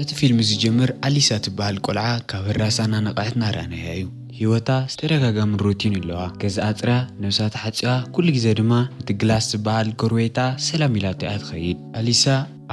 እቲ ፊልም ዝጀምር ኣሊሳ ትበሃል ቆልዓ ካብ ህራሳ እናነቕዐት እናረኣናያ እዩ። ህይወታ ተደጋጋሚ ሩቲን ኣለዋ። ገዛኣ ኣጽርያ፣ ነብሳ ተሓጺባ፣ ኩሉ ግዜ ድማ እቲ ግላስ ዝበሃል ጎረቤታ ሰላም ኢላቶ እያ ትኸይድ። ኣሊሳ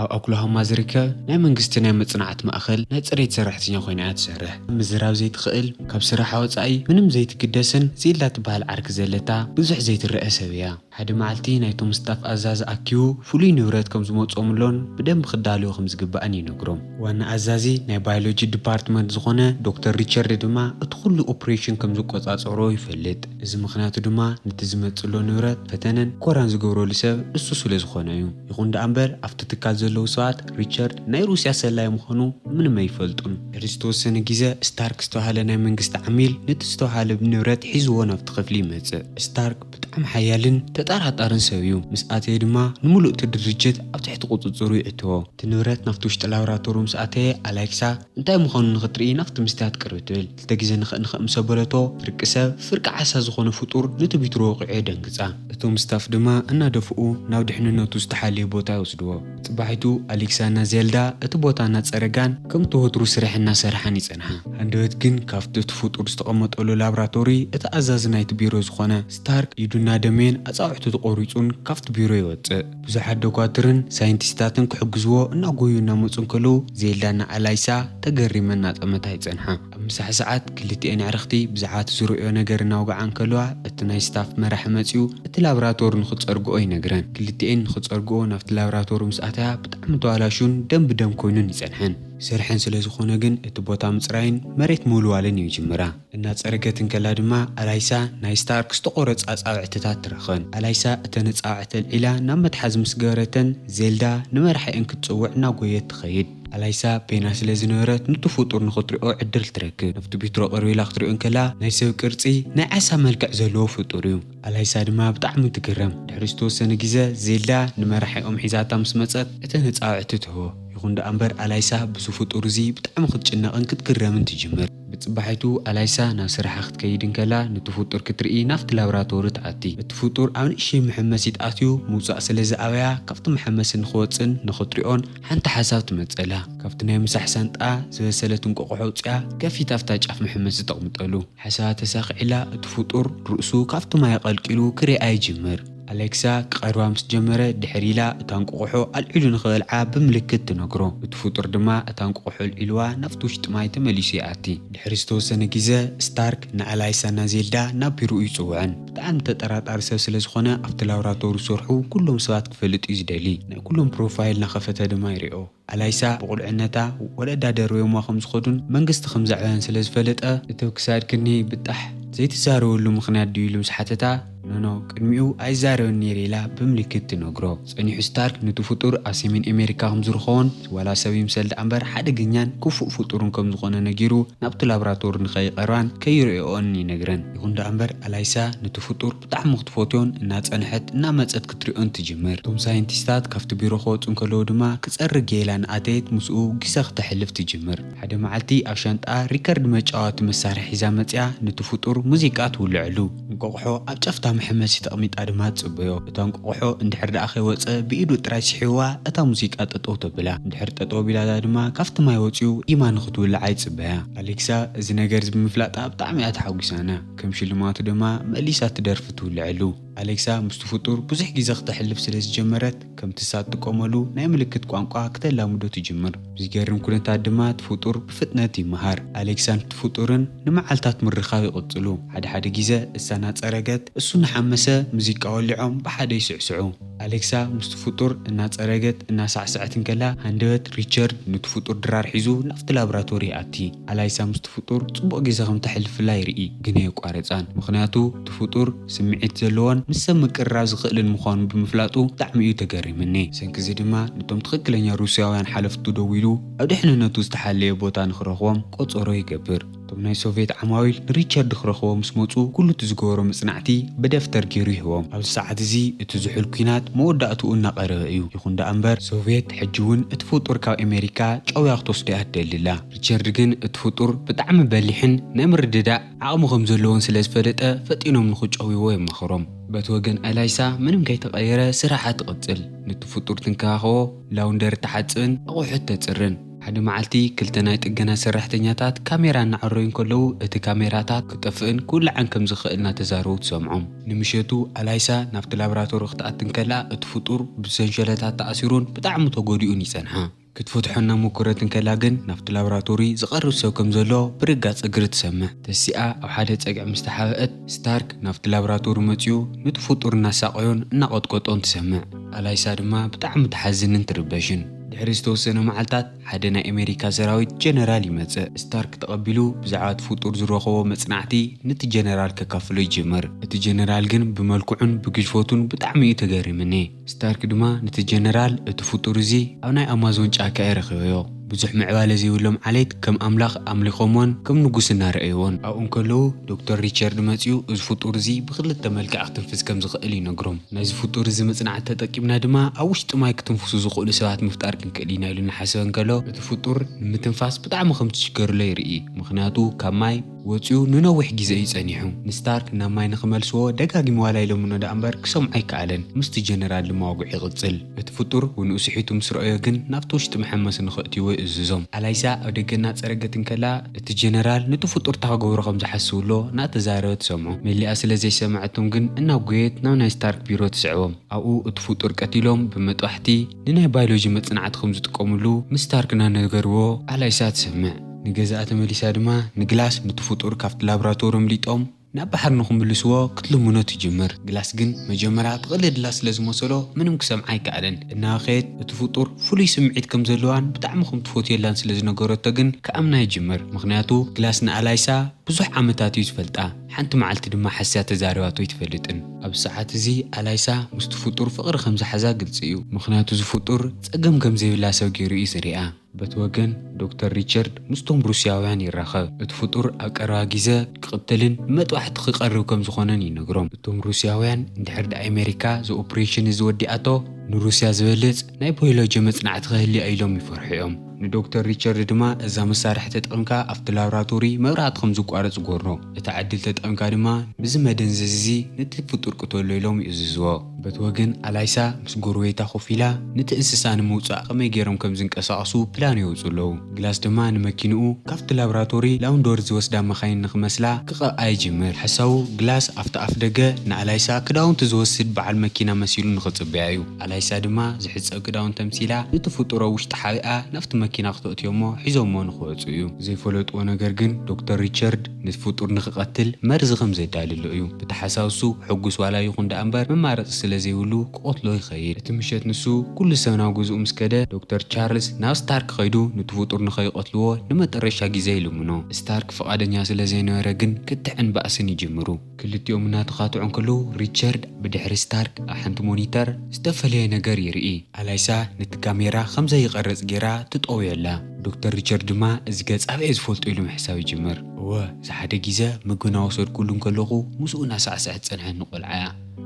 ኣብ ኦክላሆማ ዝርከብ ናይ መንግስቲ ናይ መጽናዕቲ ማእከል ናይ ጽሬት ሰራሕተኛ ኮይና እያ ትሰርሕ። ምዝራብ ዘይትኽእል፣ ካብ ስራሓ ወጻኢ ምንም ዘይትግደስን ዜልዳ ትበሃል ዓርኪ ዘለታ ብዙሕ ዘይትረአ ሰብ እያ። ሓደ መዓልቲ ናይቶም ስታፍ ኣዛዚ ኣኪቡ ፍሉይ ንብረት ከም ዝመጾምሎን ብደንቢ ክዳለዉ ከም ዝግባእን ይነግሮም። ዋና ኣዛዚ ናይ ባዮሎጂ ዲፓርትመንት ዝኾነ ዶክተር ሪቻርድ ድማ እቲ ኩሉ ኦፕሬሽን ከም ዝቆጻጸሮ ይፈልጥ። እዚ ምኽንያቱ ድማ ነቲ ዝመጽሎ ንብረት ፈተነን ኮራን ዝገብረሉ ሰብ እሱ ስለ ዝኾነ እዩ። ይኹን ደኣ እምበር ኣብቲ ትካል ዘለዉ ሰባት ሪቻርድ ናይ ሩስያ ሰላይ ምዃኑ ምንም ኣይፈልጡን። ድሕሪ ዝተወሰነ ግዜ ስታርክ ዝተባህለ ናይ መንግስቲ ዓሚል ነቲ ዝተባህለ ንብረት ሒዝዎ ናብቲ ክፍሊ ይመጽእ። ስታርክ ብጣዕሚ ሓያልን ተጠራጣርን ሰብ እዩ። ምስ ኣተየ ድማ ንምሉእ እቲ ድርጅት ኣብ ትሕቲ ቁጽጽሩ ይእትዎ። እቲ ንብረት ናብቲ ውሽጢ ላብራቶሪ ምስ ኣተየ ኣላይክሳ እንታይ ምዃኑ ንኽትርኢ ናብቲ ምስትያት ቅርብ ትብል። ክልተ ግዜ ንኽእ ንኽእ ምስ ኣበለቶ ፍርቂ ሰብ ፍርቂ ዓሳ ዝኾነ ፍጡር ነቲ ቢትሮ ወቒዑ የደንግጻ። እቶም ስታፍ ድማ እናደፍኡ ናብ ድሕንነቱ ዝተሓለየ ቦታ ይወስድዎ። ጽባሒቱ ኣሌክሳና ዜልዳ እቲ ቦታ እናጸረጋን ከምቲ ወትሩ ስራሕ እናሰርሓን ይጸንሓ። ሃንደበት ግን ካብቲ እቲ ፍጡር ዝተቐመጠሉ ላብራቶሪ እቲ ኣዛዚ ናይቲ ቢሮ ዝኾነ ስታርክ ኢዱና ደሜን ኣጻብዕቱ ተቖሪጹን ካብቲ ቢሮ ይወጽእ። ብዙሓት ዶኳትርን ሳይንቲስታትን ክሕግዝዎ እናጎዩ እናመጹ እንከለዉ ዜልዳና ኣላይሳ ተገሪመን እናጠመታ ይጸንሓ። ኣብ ምሳሕ ሰዓት ክልቲኤን ኣዕርኽቲ ብዛዕባ እቲ ዝርእዮ ነገር እናወግዓ እንከለዋ እቲ ናይ ስታፍ መራሒ መጺኡ እቲ ላብራቶሪ ንኽጸርግኦ ይነግረን። ክልቲኤን ንኽጸርግኦ ናብቲ ላብራቶሪ ምስ ኣተያ ብጣዕሚ ተዋላሹን ደም ብደም ኮይኑን ይጸንሐን። ስርሐን ስለ ዝኾነ ግን እቲ ቦታ ምጽራይን መሬት ምውልዋልን እዩ ይጅምራ። እናጸረገት እንከላ ድማ ኣላይሳ ናይ ስታርክ ዝተቖረጻ ኣጻብዕትታት ትረኽበን። ኣላይሳ እተን ኣጻብዕቲ ኣልዒላ ናብ መትሓዚ ምስ ገበረተን ዜልዳ ንመራሒአን ክትጽውዕ እናጎየት ትኸይድ። ኣላይሳ ፔና ስለ ዝነበረት ነቲ ፍጡር ንኽትሪኦ ዕድል ትረክብ። ናብቲ ቢትሮ ቅርብ ኢላ ክትሪኦ እንከላ ናይ ሰብ ቅርጺ ናይ ዓሳ መልክዕ ዘለዎ ፍጡር እዩ። ኣላይሳ ድማ ብጣዕሚ ትግረም። ድሕሪ ዝተወሰነ ግዜ ዜልዳ ንመራሒኦም ሒዛታ ምስ መጸት እተን ኣጻብዕቲ ትህቦ። ይኹን ደኣ እምበር ኣላይሳ ብዚ ፍጡር እዚ ብጣዕሚ ክትጭነቕን ክትግረምን ትጅምር። ብጽባሒቱ ኣላይሳ ናብ ስራሓ ክትከይድ እንከላ ነቲ ፍጡር ክትርኢ ናብቲ ላብራቶሪ ትኣቲ። እቲ ፍጡር ኣብ ንእሽተይ መሐመሲት ኣትዩ ምውጻእ ስለ ዝኣበያ ካብቲ መሐመሲ ንኽወጽእን ንኽትሪኦን ሓንቲ ሓሳብ ትመጸላ። ካብቲ ናይ ምሳሕ ሳንጣ ዝበሰለት እንቆቕሖ ኣውጺኣ ከፊት ኣብታ ጫፍ መሐመሲ ተቕምጠሉ። ሓሳባ ተሳኺዕላ እቲ ፍጡር ርእሱ ካብቲ ማይ ኣቐልቂሉ ክሪኣ ይጅምር። ኣሌክሳ ክቐርባ ምስ ጀመረ ድሕር ኢላ እታ እንቆቕሖ ኣልዒሉ ንኽበልዓ ብምልክት ትነግሮ። እቲ ፍጡር ድማ እታ እንቆቕሖ ኣልዒልዋ ናብቲ ውሽጢ ማይ ተመሊሱ ይኣቲ። ድሕሪ ዝተወሰነ ግዜ ስታርክ ንኣላይሳና ዜልዳ ናብ ቢሮኡ ይጽውዐን። ብጣዕሚ ተጠራጣሪ ሰብ ስለ ዝኾነ ኣብቲ ላብራቶሪ ዝሰርሑ ኩሎም ሰባት ክፈልጥ እዩ ዝደሊ። ናይ ኩሎም ፕሮፋይል እናኸፈተ ድማ ይሪኦ። ኣላይሳ ብቑልዕነታ ወለዳ ደርበዮማ ከም ዝኸዱን መንግስቲ ከም ዘዕበያን ስለ ዝፈለጠ እቲ ኣብ ክሳድክኒ ብጣሕ ዘይትዛረበሉ ምኽንያት ድዩ ኢሉ ምስ ሓተታ ኖኖ ቅድሚኡ ኣይዛረብን ነይረ ኢላ ብምልክት ትነግሮ። ጸኒሑ ስታርክ ነቲ ፍጡር ኣብ ሰሜን ኣሜሪካ ከም ዝረኸቦን ዋላ ሰብ ይምሰል ደኣ እምበር ሓደገኛን ክፉእ ፍጡርን ከም ዝኾነ ነጊሩ ናብቲ ላብራቶሪ ንኸይቐርባን ከይርእዮኦን ይነግረን። ይኹን ደኣ እምበር ኣላይሳ ነቲ ፍጡር ብጣዕሚ ክትፈትዮን እናጸንሐት እናመጸት ክትሪኦን ትጅምር። እቶም ሳይንቲስታት ካብቲ ቢሮ ክወጹ እንከለዉ ድማ ክጸርግ ኢላ እናኣተየት ምስኡ ግዜ ክተሕልፍ ትጅምር። ሓደ መዓልቲ ኣብ ሻንጣኣ ሪከርድ መጫወቲ መሳርሒ ሒዛ መጺኣ ነቲ ፍጡር ሙዚቃ ትውልዐሉ። እንቆቕሖ ኣብ ጫፍታ መሐመሲ ተቐሚጣ ድማ ትጽበዮ። እታ እንቆቕሖ እንድሕር ደኣ ከይወጸ ብኢዱ ጥራይ ስሒዋ እታ ሙዚቃ ጠጠው ተብላ። እንድሕር ጠጠው ቢላታ ድማ ካብቲ ማይ ወጺኡ ኢማ ንኽትውልዓ ይጽበያ። ኣሌክሳ እዚ ነገር እዚ ብምፍላጣ ብጣዕሚ እያ ተሓጒሳና። ከም ሽልማቱ ድማ መሊሳ ትደርፊ ትውልዐሉ። ኣሌክሳ ምስቲ ፍጡር ብዙሕ ግዜ ክተሕልፍ ስለ ዝጀመረት ከምቲ እሳ ትጥቀመሉ ናይ ምልክት ቋንቋ ክተላምዶ ትጅምር። ብዝገርም ኩነታት ድማ እቲ ፍጡር ብፍጥነት ይመሃር። ኣሌክሳን እቲ ፍጡርን ንመዓልታት ምርኻብ ይቕጽሉ። ሓደ ሓደ ግዜ እሳ እናጸረገት እሱ እናሓመሰ ሙዚቃ ወሊዖም ብሓደ ይስዕስዑ። ኣሌክሳ ምስቲ ፍጡር እናጸረገት እናሳዕሰዐት እንከላ ሃንደበት ሪቸርድ ነቲ ፍጡር ድራር ሒዙ ናብቲ ላብራቶሪ ይኣቲ። ኣላይሳ ምስቲ ፍጡር ጽቡቕ ግዜ ከም ተሕልፍላ ይርኢ፣ ግን ኣየቋረጻን። ምኽንያቱ እቲ ፍጡር ስምዒት ዘለዎን ምስ ሰብ ምቅርራብ ዝኽእልን ምዃኑ ብምፍላጡ ብጣዕሚ እዩ ተገሪምኒ። ሰንኪ እዚ ድማ ነቶም ትኽክለኛ ሩስያውያን ሓለፍቱ ደዊሉ ኣብ ድሕንነቱ ዝተሓለየ ቦታ ንኽረኽቦም ቆጸሮ ይገብር። እቶም ናይ ሶቭየት ዓማዊል ንሪቻርድ ክረኽቦ ምስ መጹ ኩሉ እቲ ዝገበሮ መጽናዕቲ ብደፍተር ገይሩ ይህቦም። ኣብዚ ሰዓት እዚ እቲ ዝሑል ኲናት መወዳእትኡ እናቐረበ እዩ። ይኹን ደኣ እምበር ሶቭየት ሕጂ እውን እቲ ፍጡር ካብ ኣሜሪካ ጨውያ ክትወስዶ እያ ትደሊ ኣላ። ሪቻርድ ግን እቲ ፍጡር ብጣዕሚ በሊሕን ናይ ምርድዳእ ዓቕሚ ከም ዘለዎን ስለ ዝፈለጠ ፈጢኖም ንኽጨውይዎ የማኽሮም። በቲ ወገን ኣላይሳ ምንም ከይተቐየረ ስራሓ ትቕጽል። ነቲ ፍጡር ትንከባኸቦ፣ ላውንደሪ ትሓጽብን ኣቑሑት ተጽርን። ሓደ መዓልቲ ክልተ ናይ ጥገና ሰራሕተኛታት ካሜራ እናዐረዩ እንከለዉ፣ እቲ ካሜራታት ክጠፍእን ክውላዕን ከም ዝኽእል እናተዛረቡ ትሰምዖም። ንምሸቱ ኣላይሳ ናብቲ ላብራቶሪ ክትኣቲ እንከላ፣ እቲ ፍጡር ብሰንሸለታት ተኣሲሩን ብጣዕሚ ተጎዲኡን ይጸንሓ። ክትፈትሖ እናሞከረት እንከላ ግን፣ ናብቲ ላብራቶሪ ዝቐርብ ሰብ ከም ዘሎ ብርጋጽ እግሪ ትሰምዕ። ተሲኣ ኣብ ሓደ ጸግዒ ምስ ተሓብአት፣ ስታርክ ናብቲ ላብራቶሪ መጺኡ ነቲ ፍጡር እናሳቐዮን እናቐጥቀጦን ትሰምዕ። ኣላይሳ ድማ ብጣዕሚ ትሓዝንን ትርበሽን። ድሕሪ ዝተወሰነ መዓልታት፣ ሓደ ናይ ኣሜሪካ ሰራዊት ጀነራል ይመጽእ። ስታርክ ተቐቢሉ ብዛዕባ እቲ ፍጡር ዝረኸቦ መጽናዕቲ ነቲ ጀነራል ከካፍሎ ይጅምር። እቲ ጀነራል ግን ብመልክዑን ብግዝፈቱን ብጣዕሚ እዩ ተገሪምኒ። ስታርክ ድማ ነቲ ጀነራል፣ "እቲ ፍጡር እዚ ኣብ ናይ ኣማዞን ጫካ እየ ረኺበዮ። ብዙሕ ምዕባለ ዘይብሎም ዓሌት ከም ኣምላኽ ኣምሊኾሞን ከም ንጉስ እናረኣይዎን። ኣብኡ እንከለዉ ዶክተር ሪቻርድ መጺኡ እዚ ፍጡር እዚ ብኽልተ መልክዕ ክትንፍስ ከም ዝኽእል ይነግሮም። ነዚ ፍጡር እዚ መጽናዕቲ ተጠቂምና ድማ ኣብ ውሽጢ ማይ ክትንፍሱ ዝኽእሉ ሰባት ምፍጣር ክንክእል ኢና" ኢሉ እናሓሰበ እንከሎ፣ እቲ ፍጡር ንምትንፋስ ብጣዕሚ ከም ትሽገርሎ ይርኢ። ምኽንያቱ ካብ ማይ ወጺኡ ንነዊሕ ግዜ እዩ ጸኒሑ። ንስታርክ ናብ ማይ ንኽመልስዎ ደጋጊሙ ዋላ ኢሎምኖ ደኣ እምበር ክሰምዖ ኣይከኣለን። ምስቲ ጀነራል ድማ ወግዑ ይቕጽል። እቲ ፍጡር ብንኡ ስሒቱ ምስ ረኣዮ ግን ናብቲ ውሽጢ መሐመሲ ንኸእትይዎ ይእዝዞም። ኣላይሳ ኣብ ደገ እናጸረገት እንከላ፣ እቲ ጀነራል ነቲ ፍጡር እንታይ ክገብሮ ከም ዝሓስብሎ እናተዛረበ ትሰምዖ። መሊኣ ስለ ዘይሰምዐቶም ግን እናጎየት ናብ ናይ ስታርክ ቢሮ ትስዕቦም። ኣብኡ እቲ ፍጡር ቀቲሎም ብመጥባሕቲ ንናይ ባዮሎጂ መጽናዕቲ ከም ዝጥቀምሉ ምስ ስታርክ እናነገርዎ ኣላይሳ ትሰምዕ። ንገዛኣ ተመሊሳ ድማ ንግላስ ነቲ ፍጡር ካብቲ ላብራቶሪ ኣምሊጦም ናብ ባሕሪ ንኽምልስዎ ክትልምኖ ትጅምር። ግላስ ግን መጀመርያ ትቕልድላ ስለ ዝመሰሎ ምንም ክሰምዓ ኣይከኣለን። እናኸየት እቲ ፍጡር ፍሉይ ስምዒት ከም ዘለዋን ብጣዕሚ ከም ትፈትየላን ስለ ዝነገረቶ ግን ክኣምና ይጅምር። ምኽንያቱ ግላስ ንኣላይሳ ብዙሕ ዓመታት እዩ ዝፈልጣ። ሓንቲ መዓልቲ ድማ ሓስያ ተዛሪባቶ ኣይትፈልጥን። ኣብዚ ሰዓት እዚ ኣላይሳ ምስቲ ፍጡር ፍቕሪ ከም ዝሓዛ ግልጺ እዩ። ምኽንያቱ እዚ ፍጡር ጸገም ከም ዘይብላ ሰብ ገይሩ እዩ ዝሪኣ። በቲ ወገን ዶክተር ሪቻርድ ምስቶም ሩስያውያን ይራኸብ። እቲ ፍጡር ኣብ ቀረባ ግዜ ክቕተልን ንመጥባሕቲ ክቐርብ ከም ዝኾነን ይነግሮም። እቶም ሩስያውያን እንድሕር ደኣ ኣሜሪካ እዚ ኦፕሬሽን እዚ ወዲኣቶ ንሩስያ ዝበልጽ ናይ ባዮሎጂ መጽናዕቲ ክህልያ ኢሎም ይፈርሑ እዮም። ንዶክተር ሪቻርድ ድማ እዛ መሳርሒ ተጠቒምካ ኣብቲ ላብራቶሪ መብራህቲ ከም ዝቋረጽ ጎሮ። እቲ ዕድል ተጠቒምካ ድማ ብዚ መደንዘዚ እዚ ነቲ ፍጡር ቅተሎ ኢሎም ይእዝዝዎ። በቲ ወገን ኣላይሳ ምስ ጎረቤታ ኮፍ ኢላ ነቲ እንስሳ ንምውጻእ ከመይ ገይሮም ከም ዝንቀሳቐሱ ፕላን የውጹ ኣለዉ። ግላስ ድማ ንመኪንኡ ካብቲ ላብራቶሪ ላውንደሪ ዝወስዳ መኻይን ንኽመስላ ክቐብኣ ይጅምር። ሓሳቡ ግላስ ኣብቲ ኣፍ ደገ ንኣላይሳ ክዳውንቲ ዝወስድ በዓል መኪና መሲሉ ንኽጽበያ እዩ። ኣላይሳ ድማ ዝሕጸብ ክዳውንቲ ተምሲላ ነቲ ፍጡር ኣብ ውሽጢ ሓቢኣ ናብቲ መኪና ክተእትዮ እሞ ሒዞሞ ንኽወጹ እዩ። ዘይፈለጥዎ ነገር ግን ዶክተር ሪቻርድ ነቲ ፍጡር ንኽቐትል መርዚ ከም ዘዳልሎ እዩ። ብተሓሳስሱ ሕጉስ ዋላ ይኹን ደኣ እምበር መማረጺ ስለ ዘይብሉ ክቐትሎ ይኸይድ። እቲ ምሸት ንሱ ኩሉ ሰብ ናብ ገዝኡ ምስ ከደ፣ ዶክተር ቻርልስ ናብ ስታርክ ከይዱ ነቲ ፍጡር ንኸይቐትልዎ ንመጠረሻ ግዜ ይልምኖ። ስታርክ ፍቓደኛ ስለ ዘይነበረ ግን ክትዕን ባእስን ይጅምሩ። ክልቲኦም እናተኻትዑ እንከለዉ ሪቻርድ ብድሕሪ ስታርክ ኣብ ሓንቲ ሞኒተር ዝተፈለየ ነገር ይርኢ። ኣላይሳ ነቲ ካሜራ ከም ዘይቐርጽ ገይራ ትጠውዮ ኣላ። ዶክተር ሪቻርድ ድማ እዚ ገጽ ኣበይ ዝፈልጦ ኢሉ ምሕሳብ ይጅምር። እወ፣ እዚ ሓደ ግዜ ምግቢ እናወሰድኩሉ እንከለኹ ምስኡ እናሳዕሰዐት ዝጸንሐኒ ቆልዓ እያ።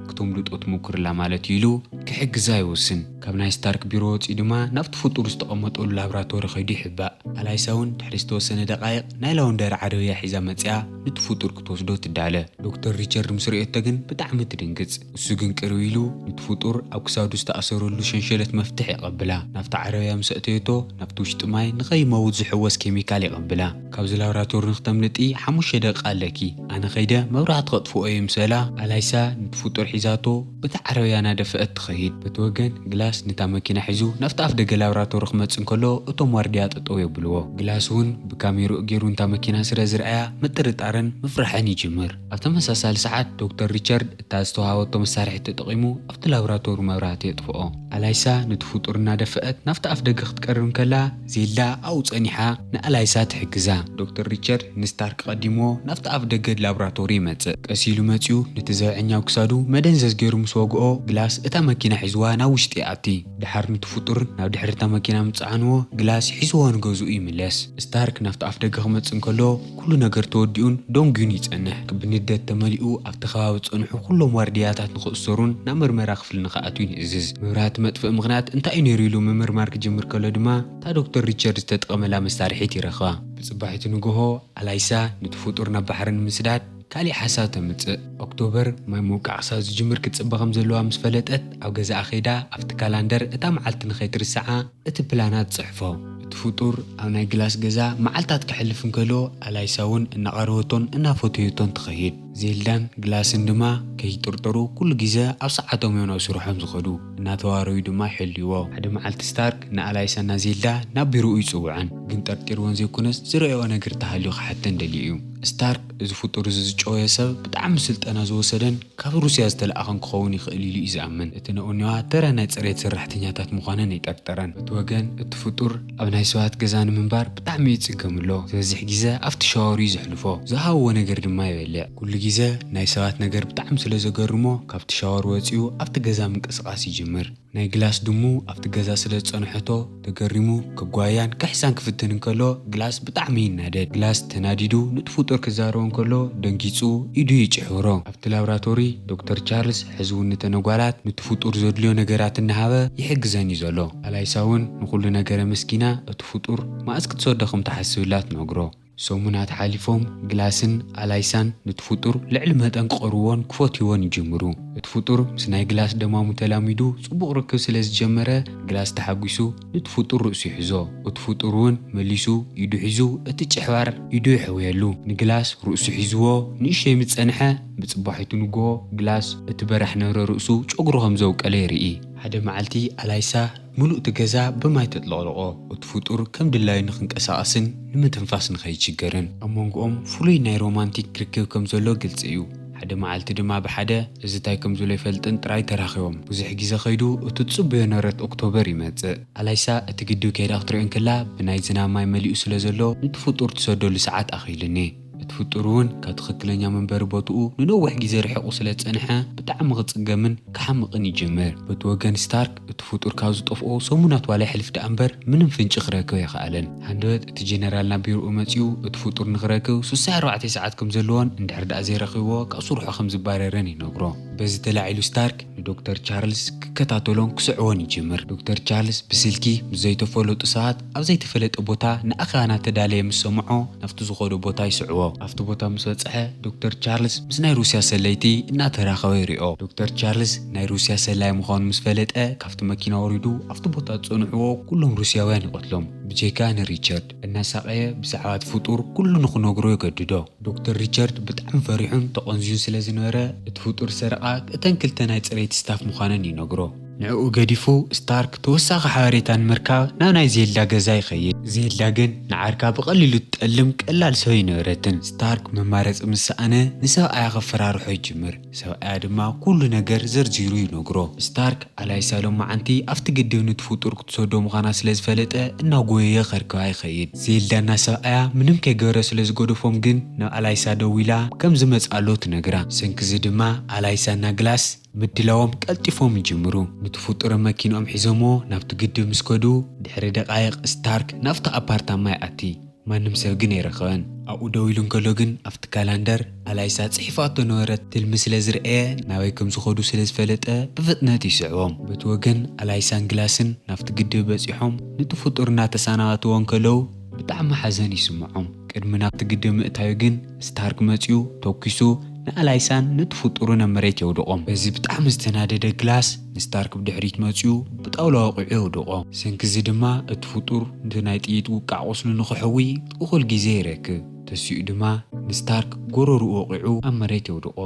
ክተምልጦ ትሞክር ኣላ ማለት እዩ ኢሉ ክሕግዛ ይወስን። ካብ ናይ ስታርክ ቢሮ ወጺኡ ድማ ናብቲ ፍጡር ዝተቐመጠሉ ላብራቶሪ ከይዱ ይሕባእ። ኣላይሳ እውን ድሕሪ ዝተወሰነ ደቃይቕ ናይ ላውንደሪ ዓረብያ ሒዛ መጺኣ ነቲ ፍጡር ክትወስዶ ትዳለ። ዶክተር ሪቻርድ ምስ ርእየቶ ግን ብጣዕሚ ትድንግጽ። እሱ ግን ቅርብ ኢሉ ነቲ ፍጡር ኣብ ክሳዱ ዝተኣሰረሉ ሸንሸለት መፍትሕ የቐብላ። ናብቲ ዓረብያ ምስ ኣእተየቶ ናብቲ ውሽጢ ማይ ንኸይመውት ዝሕወስ ኬሚካል የቐብላ። ካብዚ ላብራቶሪ ንክተምልጢ ሓሙሽተ ደቂቃ ኣለኪ። ኣነ ከይደ መብራህቲ ከጥፍኦ እየ ምስ በላ፣ ኣላይሳ ነቲ ፍጡር ሒዛቶ በቲ ዓረብያ እናደፍአት ትኸይድ። በቲ ወገን ግላስ ነታ መኪና ሒዙ ናብቲ ኣፍ ደገ ላብራቶሪ ክመጽእ እንከሎ እቶም ዋርድያ ጠጠው የብልዎ። ግላስ እውን ብካሜርኡ ገይሩ ነታ መኪና ስለ ዝረኣያ ምጥርጣርን ምፍራሕን ይጅምር። ኣብ ተመሳሳሊ ሰዓት ዶክተር ሪቻርድ እታ ዝተዋሃበቶ መሳርሒ ተጠቒሙ ኣብቲ ላብራቶሪ መብራህቲ የጥፍኦ። ኣላይሳ ነቲ ፍጡር እናደፍአት ናብቲ ኣፍ ደገ ክትቀርብ እንከላ ዜልዳ ኣብኡ ጸኒሓ ንኣላይሳ ትሕግዛ። ዶክተር ሪቻርድ ንስታርክ ቀዲምዎ ናብቲ ኣፍ ደገ ላብራቶሪ ይመጽእ። ቀስ ኢሉ መጺኡ ነቲ ዘብዐኛ ኣብ ክሳዱ መደንዘዝ ገይሩ ምስ ወግኦ ግላስ እታ መኪና ሒዝዋ ናብ ውሽጢ ይኣቲ። ደሓር ነቲ ፍጡር ናብ ድሕሪ እታ መኪና ምስ ጸዓንዎ ግላስ ሒዝዎ ንገዝኡ ይምለስ። ስታርክ ናብቲ ኣፍ ደገ ክመጽእ እንከሎ ኩሉ ነገር ተወዲኡን ደንጉዩን ይጸንሕ። ብንደት ተመሊኡ ኣብቲ ከባቢ ዝጸንሑ ኩሎም ዋርድያታት ንኽእሰሩን ናብ መርመራ ክፍሊ ንኽኣትዉን ይእዝዝ። መብራህቲ መጥፍኢ ምኽንያት እንታይ እዩ ነይሩ ኢሉ ምምርማር ክጅምር ከሎ ድማ እታ ዶክተር ሪቻርድ ዝተጠቐመላ መሳርሒት ይረኽባ። ብጽባሒቱ ንግሆ ኣላይሳ ነቲ ፍጡር ናብ ባሕሪ ንምስዳድ ካሊእ ሓሳብ ተምጽእ። ኦክቶበር ማይ ምውቃዕ ክሳብ ዝጅምር ክትጽበ ከም ዘለዋ ምስ ፈለጠት ኣብ ገዛኣ ከይዳ ኣብቲ ካላንደር እታ መዓልቲ ንኸይትርስዓ እቲ ፕላና ትጽሕፎ። እቲ እቲ ፍጡር ኣብ ናይ ግላስ ገዛ መዓልታት ከሕልፍ እንከሎ፣ ኣላይሳ እውን እናቐረበቶን እናፈተየቶን ትኸይድ። ዜልዳን ግላስን ድማ ከይጥርጠሩ ኩሉ ግዜ ኣብ ሰዓቶም እዮም ናብ ስርሖም ዝኸዱ። እናተዋረዩ ድማ ይሕልይዎ። ሓደ መዓልቲ ስታርክ ንኣላይሳና ዜልዳ ናብ ቢሮኡ ይጽውዐን፣ ግን ጠርጢርወን ዘይኮነስ ዝረኣዮ ነገር ተሃልዩ ክሓተን ደልዩ እዩ። ስታርክ እዚ ፍጡር እዚ ዝጨወየ ሰብ ብጣዕሚ ስልጠና ዝወሰደን ካብ ሩስያ ዝተለኣኸን ክኸውን ይኽእል ኢሉ እዩ ዝኣምን። እቲ ነቐንያዋ ተራ ናይ ጽሬት ሰራሕተኛታት ምዃነን ኣይጠርጠረን። እቲ ወገን እቲ ፍጡር ኣብ ናይ ሰባት ገዛ ንምንባር ብጣዕሚ ይጽገም ኣሎ። ዝበዝሕ ግዜ ኣብቲ ሻወር እዩ ዘሕልፎ። ዝሃብዎ ነገር ድማ ይበልዕ። ኩሉ ግዜ ናይ ሰባት ነገር ብጣዕሚ ስለ ዘገርሞ ካብቲ ሻወር ወጺኡ ኣብቲ ገዛ ምንቅስቓስ ይጅምር። ናይ ግላስ ድሙ ኣብቲ ገዛ ስለ ዝጸንሐቶ ተገሪሙ ክጓያን ክሕሳን ክፍትን እንከሎ ግላስ ብጣዕሚ ይናደድ። ግላስ ተናዲዱ ንጥፉጡር ክዛረቦ እንከሎ ደንጊጹ ኢዱ ይጭሕብሮ። ኣብቲ ላብራቶሪ ዶክተር ቻርልስ ሕዚ እውን ንተነጓላት ንጥፉጡር ዘድልዮ ነገራት እናሃበ ይሕግዘን እዩ ዘሎ። ኣላይሳ እውን ንኹሉ ነገር ኣመስጊና እቲ ፍጡር መኣስ ክትሰዶ ከም ትሓስብላ ትነግሮ። ሰሙናት ሓሊፎም ግላስን ኣላይሳን ነቲ ፍጡር ልዕሊ መጠን ክቐርብዎን ክፈትይዎን ይጅምሩ። እቲ ፍጡር ምስ ናይ ግላስ ደማሙ ተላሚዱ ጽቡቕ ርክብ ስለ ዝጀመረ ግላስ ተሓጒሱ ነቲ ፍጡር ርእሱ ይሕዞ። እቲ ፍጡር እውን መሊሱ ኢዱ ሒዙ እቲ ጭሕባር ኢዱ የሕውየሉ። ንግላስ ርእሱ ሒዝዎ ንእሽተይ ምስ ጸንሐ ብጽባሒቱ ንግሆ ግላስ እቲ በራሕ ነብረ ርእሱ ጨጉሩ ከም ዘውቀለ የርኢ። ሓደ መዓልቲ ኣላይሳ ምሉእ እቲ ገዛ ብማይ ተጥለቕለቖ። እቲ ፍጡር ከም ድላዩ ንኽንቀሳቐስን ንምትንፋስ ንኸይችገርን ኣብ መንጎኦም ፍሉይ ናይ ሮማንቲክ ርክብ ከም ዘሎ ግልጺ እዩ። ሓደ መዓልቲ ድማ ብሓደ እዚ እንታይ ከም ዘሎ ኣይፈልጥን ጥራይ ተራኺቦም። ብዙሕ ግዜ ከይዱ እቲ ትጽበዮ ነበረት ኦክቶበር ይመጽእ። ኣላይሳ እቲ ግድብ ከይዳ ክትሪኦ እንከላ ብናይ ዝናብ ማይ መሊኡ ስለ ዘሎ ነቲ ፍጡር ትሰደሉ ሰዓት ኣኺሉኒ። እቲ ፍጡር እውን ካብ ትኽክለኛ መንበሪ ቦትኡ ንነዊሕ ግዜ ርሒቑ ስለ ዝጸንሐ ብጣዕሚ ክጽገምን ክሓምቕን ይጅምር። በቲ ወገን ስታርክ እቲ ፍጡር ካብ ዝጠፍኦ ሰሙናት ዋላ ይሕልፍ ደኣ እምበር ምንም ፍንጪ ክረክብ ኣይኸኣለን። ሃንደበት እቲ ጀነራል ናብ ቢሮኡ መጺኡ እቲ ፍጡር ንኽረክብ ስሳ ኣርባዕተ ሰዓት ከም ዘለዎን እንድሕር ደኣ ዘይረኺብዎ ካብ ስርሑ ከም ዝባረርን ይነግሮ። በዚ ተላዒሉ ስታርክ ንዶክተር ቻርልስ ክከታተሎን ክስዕዎን ይጅምር። ዶክተር ቻርልስ ብስልኪ ምስ ዘይተፈለጡ ሰባት ኣብ ዘይተፈለጠ ቦታ ንኣኼባ እናተዳለየ ምስ ሰምዖ ናብቲ ዝኸዶ ቦታ ይስዕዎ። ኣብቲ ቦታ ምስ በጽሐ ዶክተር ቻርልስ ምስ ናይ ሩስያ ሰለይቲ እናተራኸበ ይሪኦ። ዶክተር ቻርልስ ናይ ሩስያ ሰላይ ምዃኑ ምስ ፈለጠ ካብቲ መኪና ወሪዱ ኣብቲ ቦታ ዝጸንሕዎ ኩሎም ሩስያውያን ይቐትሎም ብጀካ ንሪቸርድ። እናሳቐየ ብዛዕባ እቲ ፍጡር ኩሉ ንኽነግሮ ይገድዶ። ዶክተር ሪቻርድ ብጣዕሚ ፈሪሑን ተቖንዝዩን ስለ ዝነበረ እቲ ፍጡር ሰረቓ እተን ክልተ ናይ ጽሬት ስታፍ ምዃነን ይነግሮ። ንዕኡ ገዲፉ ስታርክ ተወሳኺ ሓበሬታ ንምርካብ ናብ ናይ ዜልዳ ገዛ ይኸይድ። ዜልዳ ግን ንዓርካ ብቐሊሉ ትጠልም ቀላል ሰብ ኣይነበረትን። ስታርክ መማረጺ ምስ ሰኣነ ንሰብኣያ ከፈራርሖ ይጅምር። ሰብኣያ ድማ ኩሉ ነገር ዘርዚሩ ይነግሮ። ስታርክ ኣላይሳ ሎማዓንቲ ኣብቲ ግድብ ነቲ ፍጡር ክትሰዶ ምዃና ስለ ዝፈለጠ እናጎየየ ከርክባ ይኸይድ። ዜልዳና ሰብኣያ ምንም ከይገበረ ስለ ዝገደፎም ግን ናብ ኣላይሳ ደዊላ ከም ዝመጽኣሎ ትነግራ። ሰንክዚ ድማ ኣላይሳና ግላስ ምድላዎም ቀልጢፎም ይጅምሩ። ነቲ ፍጡር መኪንኦም ሒዞሞ ናብቲ ግድብ ምስ ከዱ ድሕሪ ደቓይቕ ስታርክ ናብቲ ኣፓርታማ ይኣቲ። ማንም ሰብ ግን ኣይረኸበን። ኣብኡ ደው ኢሉ እንከሎ ግን ኣብቲ ካላንደር ኣላይሳ ጽሒፋቶ ነበረት ትልሚ ስለ ዝረኣየ ናበይ ከም ዝኸዱ ስለ ዝፈለጠ ብፍጥነት ይስዕቦም። በቲ ወገን ኣላይሳን ግላስን ናብቲ ግድብ በጺሖም ነቲ ፍጡር እናተሰናበትዎ እንከለዉ ብጣዕሚ ሓዘን ይስምዖም። ቅድሚ ናብቲ ግድብ ምእታዩ ግን ስታርክ መጺኡ ተኩሱ ንኣላይሳን ነቲ ፍጡርን ኣብ መሬት የውድቖም። በዚ ብጣዕሚ ዝተናደደ ግላስ ንስታርክ ብድሕሪት መጺኡ ብጣውላ ወቒዑ የውድቖ። ሰንክዚ ድማ እቲ ፍጡር ነቲ ናይ ጥይት ውቃዕ ቁስሉ ንኽሕዊ እኹል ግዜ ይረክብ። ተሲኡ ድማ ንስታርክ ጎረርኡ ወቒዑ ኣብ መሬት የውድቖ።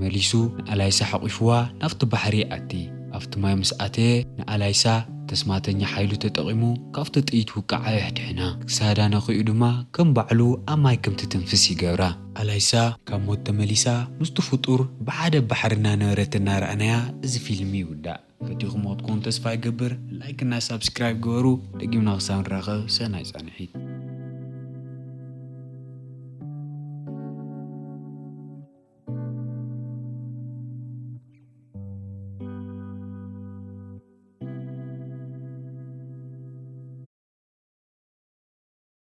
መሊሱ ንኣላይሳ ሓቒፍዋ ናብቲ ባሕሪ ይኣቲ። ኣብቲ ማይ ምስ ኣተየ ንኣላይሳ ተስማተኛ ሓይሉ ተጠቒሙ ካብቲ ጥይት ውቃዓ የሕድሕና። ክሳዳ ነኺኡ ድማ ከም ባዕሉ ኣብ ማይ ከም ትትንፍስ ይገብራ። ኣላይሳ ካብ ሞት ተመሊሳ ምስቲ ፍጡር ብሓደ ባሕሪ እናነበረት እናረኣናያ እዚ ፊልም ይውዳእ። ፈቲኹምዎ ክትኮኑ ተስፋ ይገብር። ላይክ እና ሳብስክራይብ ግበሩ። ደጊምና ክሳብ ንራኸብ ሰናይ ጻንሒት።